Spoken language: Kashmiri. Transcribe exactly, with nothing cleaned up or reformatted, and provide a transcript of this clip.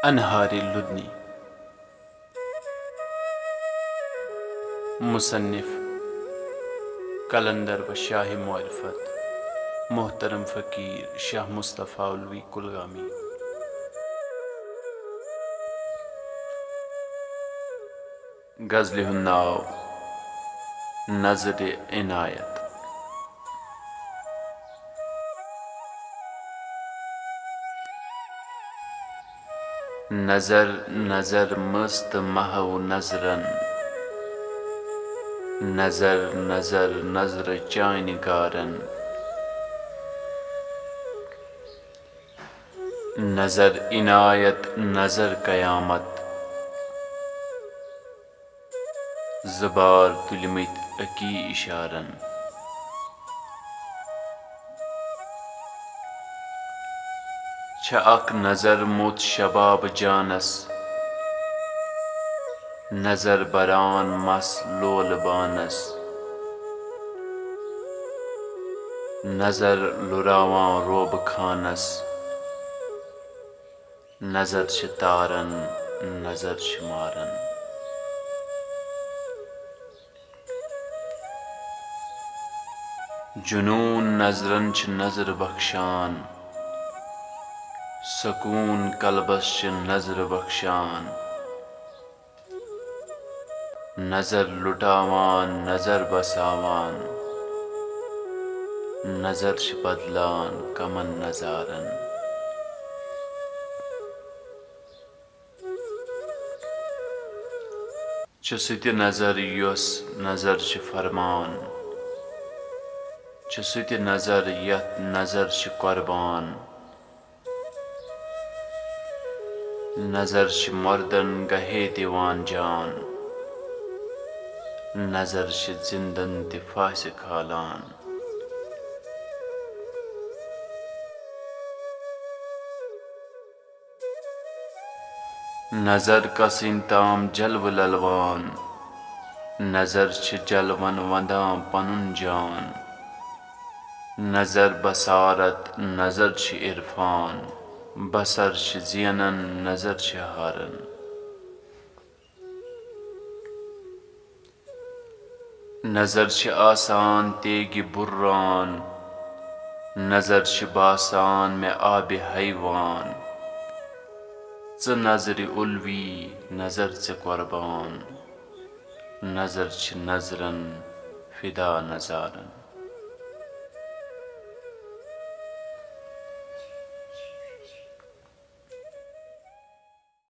انہارِ لدنی۔ مصنف قلندر و شاہ معرفت محترم فقیر شاہ مصطفیٰ علوی کلگامی۔ غزلہِ ہُنٛد ناو نظرِ عنایت۔ نظر نظر مٔژھ تہٕ محو نظرن، نظر نظر نظرٕ چانہِ گارن۔ نظر عنایت نظر قیامت، زٕ بار تُلمٕتۍ اکی اشارن۔ چھےٚ اکھ نظر موٚت شباب جانس، نظر بران مس لولہٕ بانس، نظر لُراوان روبہٕ خانس۔ نظر چھِ تارن، نظر چھِ مارن۔ جنون نظرن چھِ نظر بخشان، سکون قلبس چھِ نظر بخشان۔ نظر لُٹاوان، نظر بساوان، نظر چھِ بدلان کمن نظارن۔ چھِ سُہ تہِ نظر یۄس نظر چھِ فرمان، چھِ سُہ تہِ نظر یتھ نظر چھِ قربان۔ نظر چھِ مردن گہے دِوان جان، نظر چھِ زندن تہِ پھاسہِ کھالان۔ نظر کسٕنۍ تام جلوٕ للوان، نظر چھِ جلون ونٛدان پنُن جان۔ نظر بصارت، نظر چھِ عرفان، بصر چھِ زینن، نظر چھِ ہارن۔ نظر چھِ آسان تیگہِ بُران، نظر چھِ باسان مےٚ آبِ حیوان۔ ژٕ نظرِ علوی، نظر ژےٚ قربان، نظر چھِ نظرن فدا نظارن۔